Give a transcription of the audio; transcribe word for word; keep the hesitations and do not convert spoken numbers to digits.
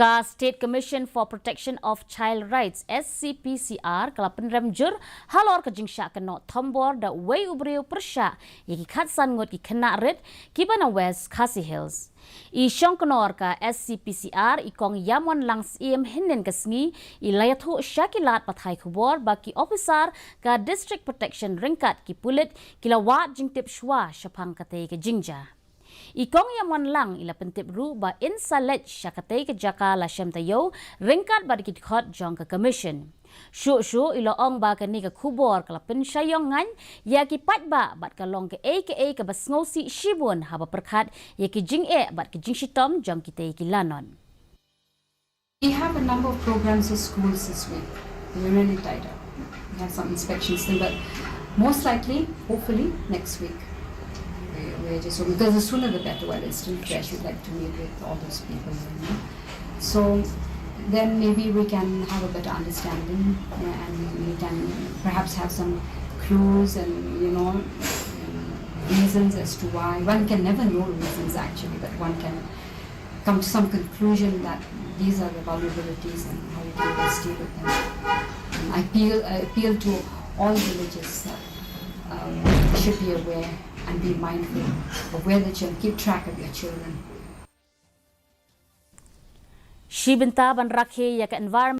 Ka State Commission for Protection of Child Rights, S C P C R, ka la pynrem jur halor ka jingshah kynnoh thombor da uwei u briew pyrshah ïa ki khatsan ngut ki khynnah rit kiba na West Khasi Hills. I shongknor ka S C P C R, i Kong Yamon Lang Syiem, hynnin ka sngi i la ïathuh sha ki lad pathai khubor ba ki ophisar ka District Protection ryngkat ki pulit ki la wad jingtip shuwa shaphang katei ka jingjia. I Kong Yamon Lang i la pyntip ruh ba in sa leit sha katei ka jaka la shem taïew ryngkat bad ki dkhot jong ka Commission. Shuh shuh i la ong ba kane ka khubor ka la pynshai ïong ngain ïa ki paidbah bad ka long kaei kaei kaba sngewsih shibun haba pyrkhat ïa ki jingeh bad ki jingshitom jong kitei ki lanot. We have a number of programs for schools this week. We're really tied up. We have some inspections still, but most likely, hopefully, next week. We, we're just hoping, because the sooner the better while it's still fresh. We'd like to meet with all those people. You know? So then maybe we can have a better understanding, yeah, and we can perhaps have some clues and, you know, reasons as to why. One can never know reasons actually, but one can come to some conclusion that these are the vulnerabilities and how you can best deal with them. And I appeal, I appeal to all villages that um, should be aware and be mindful of where the children, keep track of your children. Shi bynta ban rakhe ïa ka environment